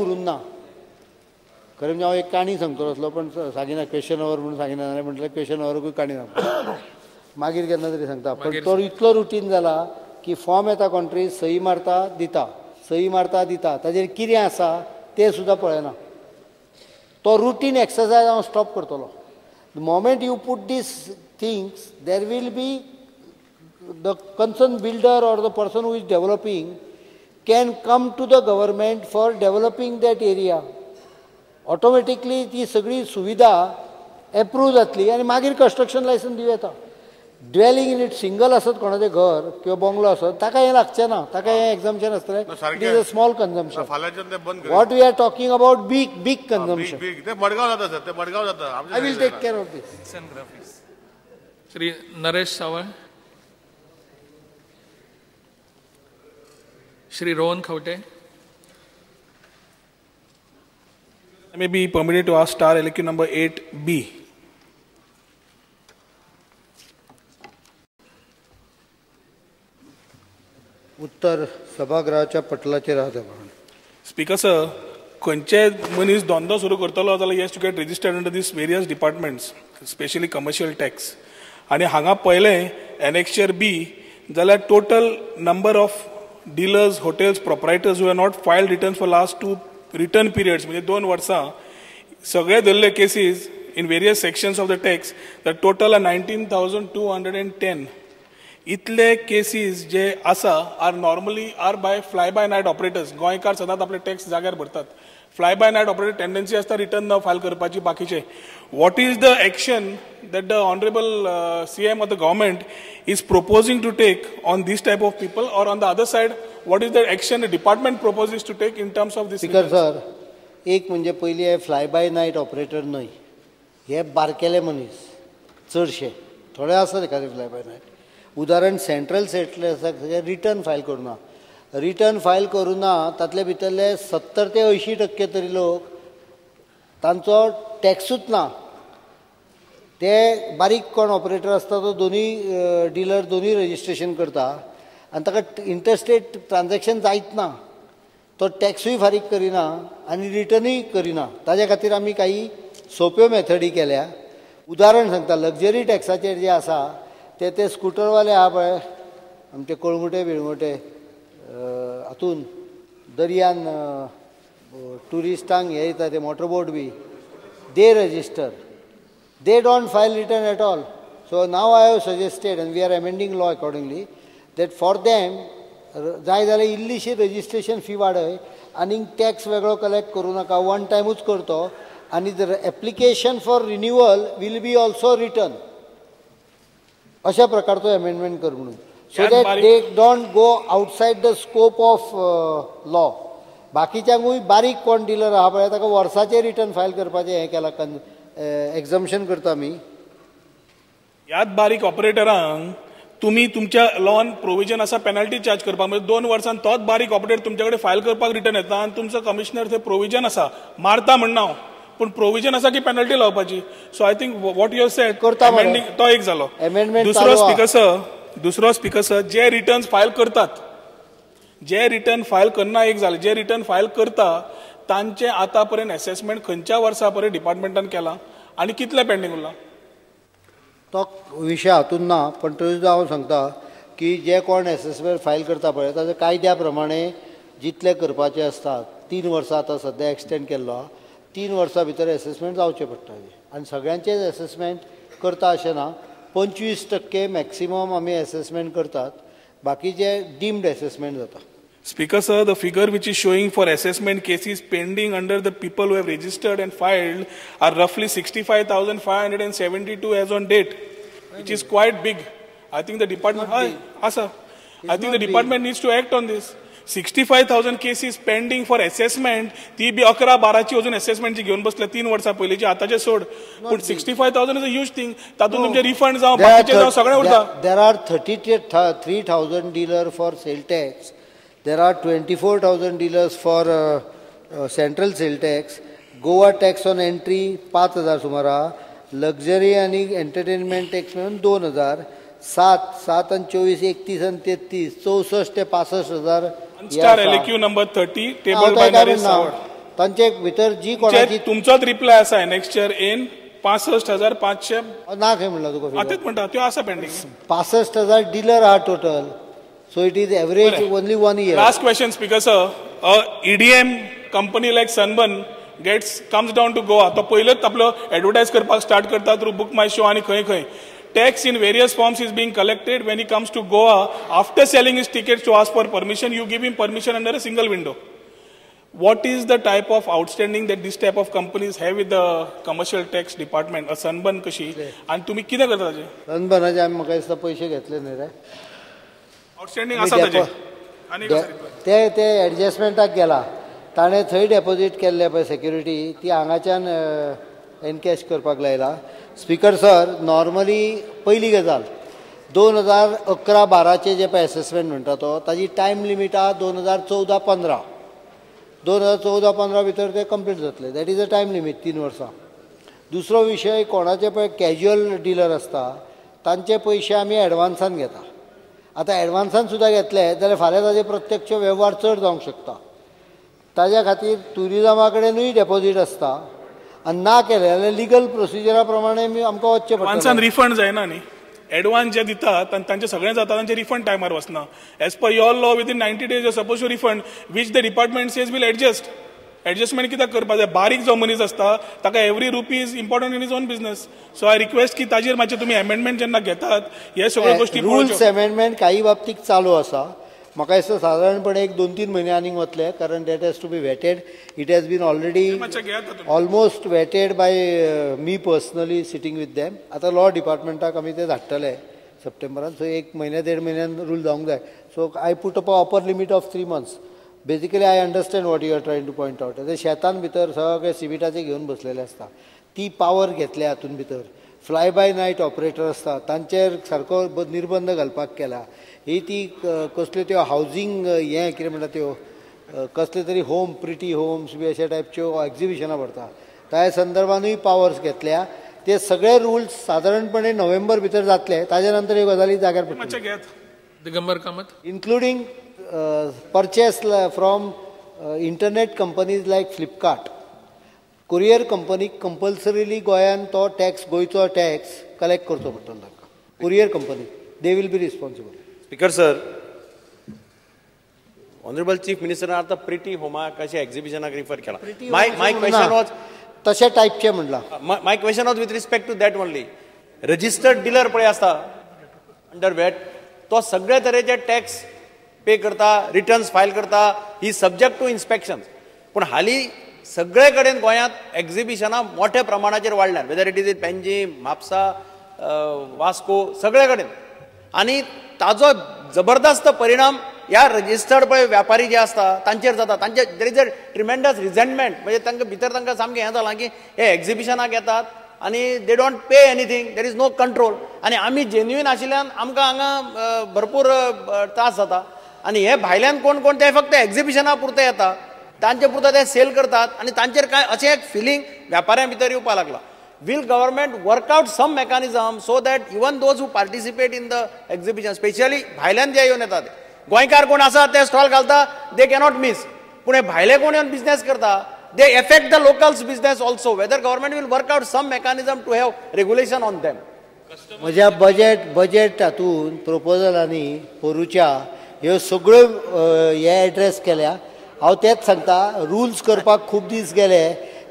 उरूंक ना. खरें म्हणजे हांव एक काणी सांगतलो आसलो पण सांगिना, क्वेश्चन our म्हणून सांगिना, जाल्यार म्हटल्यार क्वेश्चन आवरकूय काणी सांगता, मागीर केन्ना तरी सांगता. पण तो इतलो रुटीन जाला की फॉर्म येता कॉन्ट्री, सही मारता दिता, सही मारता दिता, ताजेर कितें आसा तें सुद्दां पळयना. तो रुटीन एक्सरसायज हांव स्टॉप करतलो. The moment you put these things, there will be the concern builder or the person who is developing can come to the government for developing that area. Automatically ती सगळी सुविधा approve जातली आनी मागीर construction licence दिवं येता. Dwelling unit single आसत कोणाचें घर किंवा बंगलो आसत ताका हें लागचें ना, ताका हें एक्झम्पशन आसतलें. It is a small consumption. What we are talking about big big consumption. I will take care of this. Shri Naresh Sawant. Shri Rohan Khaunte. I may be permitted to ask star LQ number 8B. उत्तर सभागृहाच्या पटलाचेर आसा. Speaker sir, खंयचे मनीस धंदो सुरू करतलो जाल्यार he has to get registered under this various departments, specially commercial tax. आनी हांगा पळयलें एनेक्शर बी जाल्यार total number of dealers, hotels, proprietors who have not filed returns for last 2 return periods, म्हणजे 2 वर्सां सगळे धरले cases in various sections of the tax, the total are 19,210. इतले cases जे आसा are normally are by fly by night operators. गोंयकार सदांच आपले tax जाग्यार भरतात. Fly by night operator tendency आसता रिटर्न न फायल करपाची. बाकीचे what is the action that the honourable CM of the government is proposing to take on this type of people, or on the other side what is the action the department proposes to take in terms of this? Speaker sir, एक म्हणजे पयली हे fly बाय night operator न्हय, हे बारकेले मनीस चडशे, थोडे आसात एखादे फ्लाय बाय नायट. उदाहरण सेंट्रल सेटलर्साक रिटर्न फायल करुना, रिटर्न फायल करुना तातले भितरले 70 ते 80% तरी लोक तांचो टॅक्सूच ना. ते बारीक कोण ऑपरेटर आसता तो दोनूय डिलर दोनूय रजिस्ट्रेशन करता आनी ताका इंटरस्टेट ट्रान्जॅक्शन जायत ना, तो टॅक्सूय फारीक करिना आनी रिटर्नूय करिना. ताज्या खातीर आमी काही सोंप्यो मेथडी केल्या. उदाहरण सांगता, लक्झरी टॅक्साचेर जे आसा ते ते स्कुटरवाले आहा पळय आमचे कळंगुटे बिळंगुटे हातून दर्यान ट्युरिस्टांक हे दिता ते motorboat B, they register, they don't file return at all. So now I have suggested and we are amending law accordingly that for them जाय जाल्यार इल्लीशी रजिस्ट्रेशन फी वाडय आनी टॅक्स वेगळो कलेक्ट करूं नाका, वन टायमूच करतो आनी the application for renewal will be also return, अशा प्रकारचो अमेंडमेंट कर म्हणून, so that they don't go outside the scope of law. बाकीच्यांकूय बारीक कोण डिलर आहा पळय ताका वर्साचें रिटर्न फायल करपाचें हें केलां, एक्झम्पशन करता आमी. ह्याच बारीक ऑपरेटरांक तुमी तुमच्या लॉन प्रोविजन आसा पेनल्टी चार्ज करपाक, म्हणजे 2 वर्सां तोच बारीक ऑपरेटर तुमचे कडेन फायल करपाक रिटर्न येता आनी तुमचो कमिशनर थंय प्रोविजन आसा मारता म्हणना हांव, पूण प्रोविजन आसा की पेनल्टी लावपाची. So I think what you have said करता तो एक जालो. दुसरो स्पीकर सर, दुसरो स्पीकर सर, जे रिटर्न्स फायल करतात, जे रिटर्न फायल करना एक जालें, जे रिटर्न फायल करता तांचे आतां पर्यंत एसेसमेंट खंयच्या वर्सा पर्यंत डिपार्टमेंटान केलां आनी कितले पेंडींग उरलां? तो विशय हातून ना, पण तरी सुद्दां हांव सांगता की जे कोण एसेसमेंट फायल करता पळय ताजे कायद्या प्रमाणे जितले करपाचे आसता 3 वर्सां आतां सद्या एक्सटेंड केल्लो आहा, 3 वर्सां भितर एसेसमेंट जावचें पडटा आनी सगळ्यांचेच एसेसमेंट करता अशें ना, 25% मॅक्सिमम आमी एसेसमेंट करतात, बाकीचे डीम्ड एसेसमेंट जाता. Speaker sir, the figure which is showing for assessment cases pending under the people who have registered and filed are roughly 65,572 as on date, which is quite big. I think the department, sir, I think the department needs to act on this. 65,000 cases pending for assessment, ती बी 11-12 ची अजून assessment घेवन बसले 3 वर्सां पयलींची, आतांचे सोड, पूण 65,000 is a huge thing. तातूंत तुमचे रिफंड जावं बाकीचे जावं सगळें उरता. There are 33,000 dealer for sale tax. There are 24,000 dealers for central sale tax, Goa tax on entry 5,000 सुमारा, luxury आणि entertainment tax म्हणून 2,000, 7, 7 आणि 24, 31 आणि 33, 64 ते 65,000. Star LQ number 30 table by Naresh Sawant. तांचे भितर जी कोणाची तुमचोच रिप्लाय आसा एनेक्स्चर एन 65,500 ना खंय म्हणला तुका आतांच म्हणटा त्यो आसा पेंडींग. 65,000 डिलर आहा total. So it is average only 1 year. Last question speaker sir, EDM company like Sunburn gets comes down to Goa, तो पयलेच आपलो एडवर्टायज करपाक स्टार्ट करता थ्रू बुक माय शो आनी खंय खंय. Tax in various forms is being collected when he comes to Goa after selling his tickets to ask for permission. You give him permission under a single window. What is the type of outstanding that this type of companies have with the commercial tax department, a Sunburn कशी, आनी तुमी कितें करता ताजें? सनबर्नाचे आमी म्हाका दिसता पयशे घेतले न्ही रे, आउटस्टँडींग आसा ताजें. ते ते एडजस्टमेंटाक गेला, ताणें थंय डेपोजीट केल्ले पळय सेक्युरिटी ती हांगाच्यान एनकॅश करपाक लायला. स्पीकर सर, नॉर्मली पयली गजाल 2011-12 जे पळय एसेसमेंट म्हणटा तो ताजी टायम लिमीट आहा 2014-15. 2014-15 भितर ते कंप्लीट जातले. That is a time limit 3 वर्सां. दुसरो विशय, कोणाचे पळय कॅज्युअल डिलर आसता तांचे पयशे आमी एडवान्सान घेता. आतां एडवान्सान सुद्दां घेतले जाल्यार फाल्यां ताजे प्रत्यक्ष वेव्हार चड जावंक शकता. ताज्या खातीर ट्युरिजमा कडेनूय डेपोजीट आसता आनी ना केलें जाल्यार लिगल प्रोसिजरा प्रमाणे आमकां वचचें पडटा. एडवान्सान रिफंड जायना न्ही, एडवान्स जे दितात आनी तांचे सगळें जाता तांचे रिफंड टायमार वचना. As per your law within 90 days you suppose to refund, which the department says will adjust. Adjustment कित्याक करपाक जाय? बारीक जो मनीस आसता ताका every rupee is important in his own business. So I request की ताजेर मातशें तुमी एमेंडमेंट जेन्ना घेतात हे सगळ्यो गोश्टी. रुल्स एमेंडमेंट काही बाबतीत चालू आसा. म्हाका दिसता सादारणपणे 1-2-3 म्हयने आनीक वतले, कारण that has to be vetted. It has been already almost vetted by me personally sitting with them. आतां लॉ डिपार्टमेंटाक आमी ते धाडटले सप्टेंबरान. सो 1 म्हयन्या 1.5 म्हयन्यान रूल जावंक जाय. So I put up a upper limit of 3 months. Basically I understand what you are trying to point out. आतां शेतान भितर सगळे सिमिटाचे घेवन बसलेले आसता, ती पावर घेतल्या हातून भितर. फ्लाय बाय नायट ऑपरेटर आसता तांचेर सारको निर्बंध घालपाक केला. ही ती कसल्यो त्यो हावजींग हें कितें म्हणटा त्यो कसले तरी होम, प्रिटी होम्स बी अशा टायपच्यो एग्जिबिशनां भरता, त्या संदर्भानूय पावर्स घेतल्या. ते सगळे रुल्स सादारणपणे नोव्हेंबर भितर जातले, ताज्या नंतर ह्यो गजाली जाग्यार पडटल्यो. Digambar Kamat, including purchase from internet companies like Flipkart. Courier कंपनीक कंपल्सरीली गोंयान तो टॅक्स, गोंयचो टॅक्स कलेक्ट करचो पडटलो तांकां. Courier company they will be responsible. Speaker sir, honourable chief मिनिस्टरान आतां प्रिटी होमाक अशें एक्झिबिशनाक रिफर केला. My question was तशे टायपचे म्हणला. My question was with respect to that only. Registered dealer पळय आसता अंडर वॅट, तो सगळे तरेचे टॅक्स पे करता, रिटर्न्स फायल करता, ही सब्जेक्ट टू इन्स्पेक्शन. पूण हालीं सगळे कडेन गोंयांत एक्झिबिशनां मोठ्या प्रमाणाचेर वाडल्यात, whether it is in Panjim, Mapusa, Vasco, सगळे कडेन. आनी ताजो जबरदस्त परिणाम ह्या रजिस्टर्ड पळय व्यापारी जे आसता तांचेर जाता. तांचे there is a tremendous resentment, म्हणजे तांकां भितर तांकां सामकें हें जालां की हे एक्झिबिशनाक येतात आनी they don't pay anything, there is no control. आनी आमी जेन्युइन आशिल्ल्यान आमकां हांगा भरपूर त्रास जाता. आनी हे भायल्यान कोण कोण ते फक्त एक्झिबिशना पुरते येता, तांचे पुरता ते सेल करतात आनी तांचेर कांय अशें एक फिलींग व्यापाऱ्यां भितर येवपाक लागला. Will government work out some mechanism so that even those who participate in the exhibition, specially भायल्यान जे येवन येतात, गोंयकार कोण आसा ते स्टॉल घालता, they cannot miss. पूण हे भायले कोण येवन बिजनेस करता, they affect the locals business also. Whether government will work out some mechanism to have regulation on them. म्हज्या बजेट हातून प्रोपोजलांनी पोरूच्या ह्यो सगळ्यो हे एड्रेस केल्या. हांव तेंच सांगता, रुल्स करपाक खूब दीस गेले,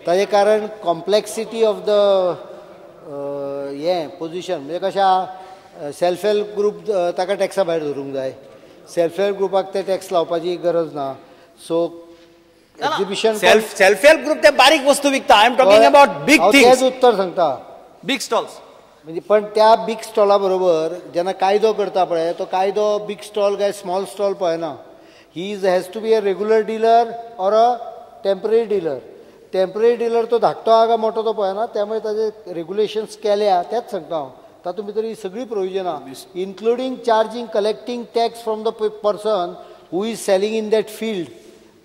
ताजें कारण कॉम्प्लेक्सिटी ऑफ the हें पोजिशन. म्हणजे कशें सेल्फ हेल्प ग्रूप ताका टॅक्सा भायर धरूंक जाय, सेल्फ हेल्प ग्रुपाक ते टॅक्स लावपाची गरज ना. So exhibition self help group ते बारीक वस्तू विकता. I am talking about big things. तेच उत्तर सांगता, बिग स्टॉल्स. म्हणजे पण त्या बिग स्टॉला बरोबर जेन्ना कायदो करता पळय, तो कायदो बिग स्टॉल काय स्मॉल स्टॉल पळयना. He is has to be a regular dealer or a temporary dealer. Temporary dealer तो धाकटो आहा काय मोठो तो पळयना. त्यामुळे ताजे रेग्युलेशन्स केल्या, तेच सांगता हांव. तातूंत भितर ही सगळी प्रोविजनां, including charging collecting tax from the person who is selling in that field.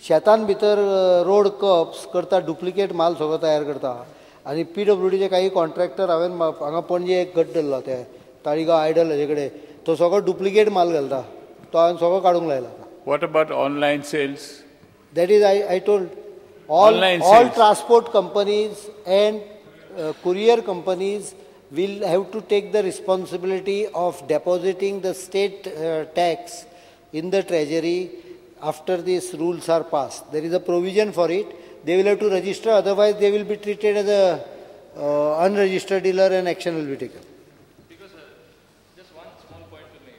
शेतान भितर रोड कप्स करता, डुप्लिकेट माल सगळो तयार करता. आनी पीडब्ल्यूडीचे काही कॉन्ट्रॅक्टर हांवें हांगा पणजे एक गट धरला, ते ताळीगांव आयडल हाजे कडेन, तो सगळो डुप्लिकेट माल घालता, तो हांवें सगळो काडूंक लायला. What about online sales? That is I told All transport companies and courier companies will have to take the responsibility of depositing the state tax in the treasury after these rules are passed. There is a provision for it. They will have to register, otherwise they will be treated as a unregistered dealer and action will be taken. Because, just one small point to make.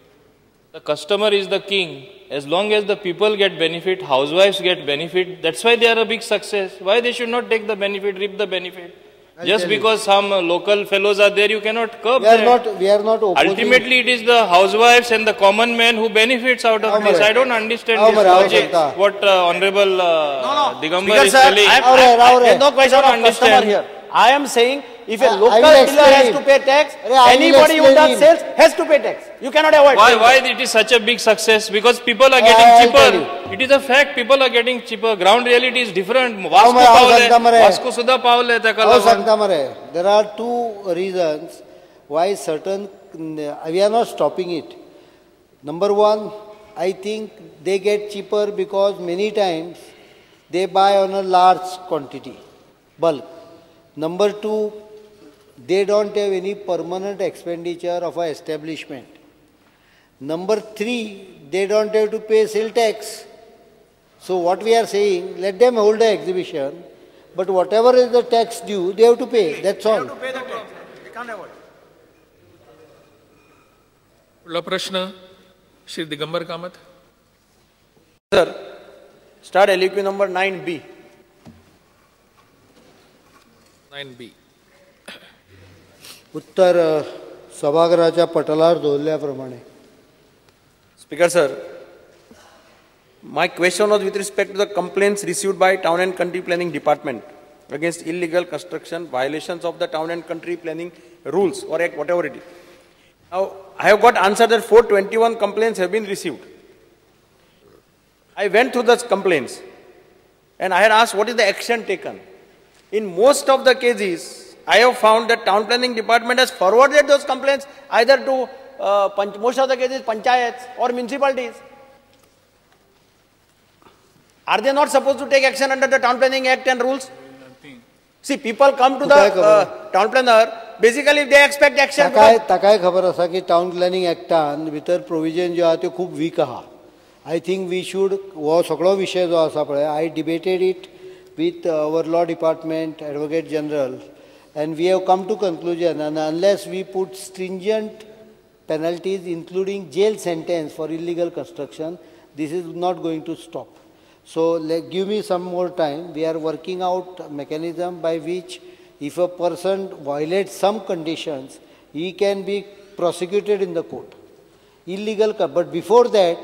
The customer is the king. As long as the people get benefit, housewives get benefit, that's why they are a big success. Why they should not take the benefit, reap the benefit? I'll Just because some local fellows are there, you cannot curb that. We are not opposing. Ultimately, it is the housewives and the common man who benefits out of this. I don't understand this logic, what Honorable Digambar is telling. There is no question of customer here. I am saying, if a local dealer has to pay tax, anybody who does sales has to pay tax. You cannot avoid. Why it is such a big success? Because people are getting cheaper. It is a fact, people are getting cheaper. Ground reality is different. Vasco Sudha Pavle. There are two reasons why certain, we are not stopping it. Number one, I think they get cheaper because many times they buy on a large quantity, bulk. Number two, they don't have any permanent expenditure of an establishment. Number three, they don't have to pay sale tax. So what we are saying, let them hold the exhibition, but whatever is the tax due, they have to pay. That's all. They have to pay the tax. They can't avoid. Prashna, Shri Digambar Kamath. Sir, start LAQ number 9B. 9B. उत्तर सभागृहाच्या पटलार दवरल्याप्रमाणे. Speaker sir, my question was with respect to the complaints received by Town and Country Planning Department against illegal construction, violations of the Town and Country Planning rules or act, whatever it is. Now, I have got answer that 421 complaints have been received. I went through those complaints and I had asked what is the action taken. In most of the cases, I have found that Town Planning Department has forwarded those complaints either to most of the cases panchayats or municipalities. Are they not supposed to take action under the Town Planning Act and rules? See, people come to the town planner, basically they expect action. ताकाय खबर आसा की town planning ऍक्टान भितर provision ज्यो आहा त्यो खूब week आहा. I think we should, हो सगळो विशय जो आसा पळय, I debated it with our law department, Advocate General, and we have come to conclusion, and unless we put stringent penalties including jail sentence for illegal construction, this is not going to stop. So give me some more time. We are working out a mechanism by which if a person violates some conditions, he can be prosecuted in the court. Illegal, but before that,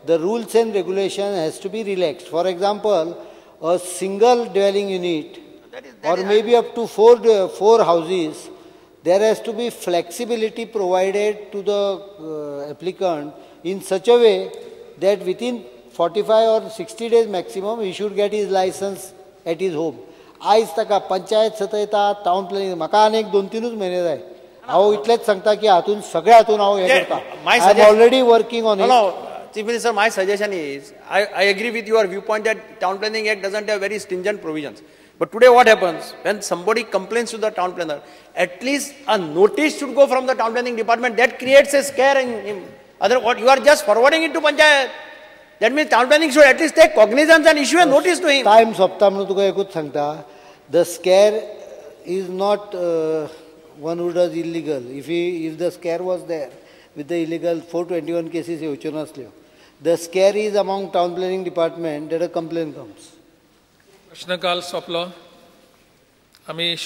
the rules and regulation has to be relaxed. For example, a single dwelling unit or maybe up to four houses, there has to be flexibility provided to the applicant in such a way that within 45 or 60 days maximum, he should get his license at his home. आयज ताका panchayat सतयता, town planning, म्हाका आनी एक 2-3 म्हयने जाय. हांव इतलेंच सांगता की हातून सगळ्या हातून हांव हें करता. I am already working on it. Chief Minister, my suggestion is, I agree with your viewpoint that Town Planning Act doesn't have very stringent provisions. But today what happens, when somebody complains to the town planner, at least a notice should go from the town planning department. That creates a scare in him. Otherwise, you are just forwarding it to panchayat. That means town planning should at least take cognizance and issue a notice to him. Time सोंपता म्हणून तुका एकूच सांगता, the scare is not one who does illegal. If the scare was there with the illegal 421 cases येवच्यो नासल्यो. The scare is among town planning department that a complaint comes. प्रश्नकाल सोंपलो. आमी